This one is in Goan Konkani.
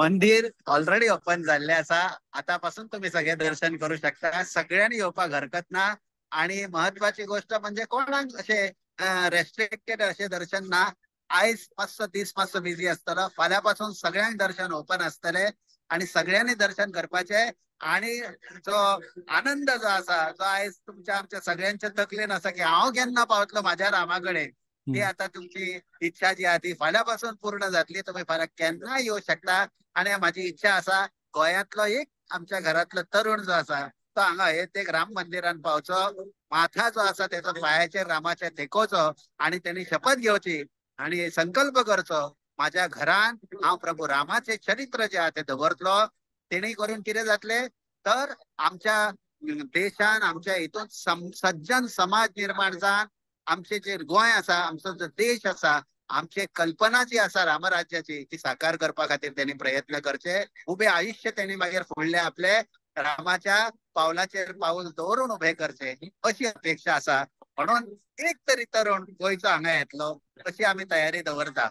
मंदिर ऑलरेडी ओपन जाल्लें आसा. आतां पासून तुमी सगळे दर्शन करू शकता. सगळ्यांनी येवपाक हरकत ना. आणि महत्वाची गोष्ट म्हणजे कोणाक अशें रेस्ट्रिक्टेड अशें दर्शन ना. आयज मातसो दीस मातसो बिझी आसतलो, फाल्यां पासून सगळ्यांक दर्शन ओपन आसतलें आणि सगळ्यांनी दर्शन करपाचें. आणि जो आनंद जो आसा जो आयज तुमच्या आमच्या सगळ्यांच्या तकलेन आसा की हांव केन्ना पावतलो माझ्या रामा कडेन, ती आता तुमची इच्छा जी आसा ती फाल्यां पासून पूर्ण जातली. तुमी फाल्यां केन्नाय येवं शकता. आणि माझी इच्छा आसा गोंयांतलो एक आमच्या घरांतलो तरुण जो आसा तो हांगा अयोध्येक राम मंदिरान पावचो, माथा जो आसा तेचो पांयाचेर रामाच्या तेकोवचो आणि तेणी शपथ घेवची आणि संकल्प करचो, माझ्या घरान हांव प्रभू रामाचे चरित्र जे आसा ते दवरतलो. तेणी करून कितें जातलें तर आमच्या देशान आमच्या हितून सज्जन समाज निर्माण जावन आमचे जे गोंय आसा, आमचो जो देश आसा, आमची कल्पना जी आसा रामराज्याची ती साकार करपा खातीर तेणी प्रयत्न करचे. उबे आयुष्य तेणी मागीर फुडले आपले रामाच्या पावलाचेर पावल दवरून उबे करचे अशी अपेक्षा आसा. म्हणून एक तरी तरुण गोंयचो हांगा येतलो अशी आमी तयारी दवरता.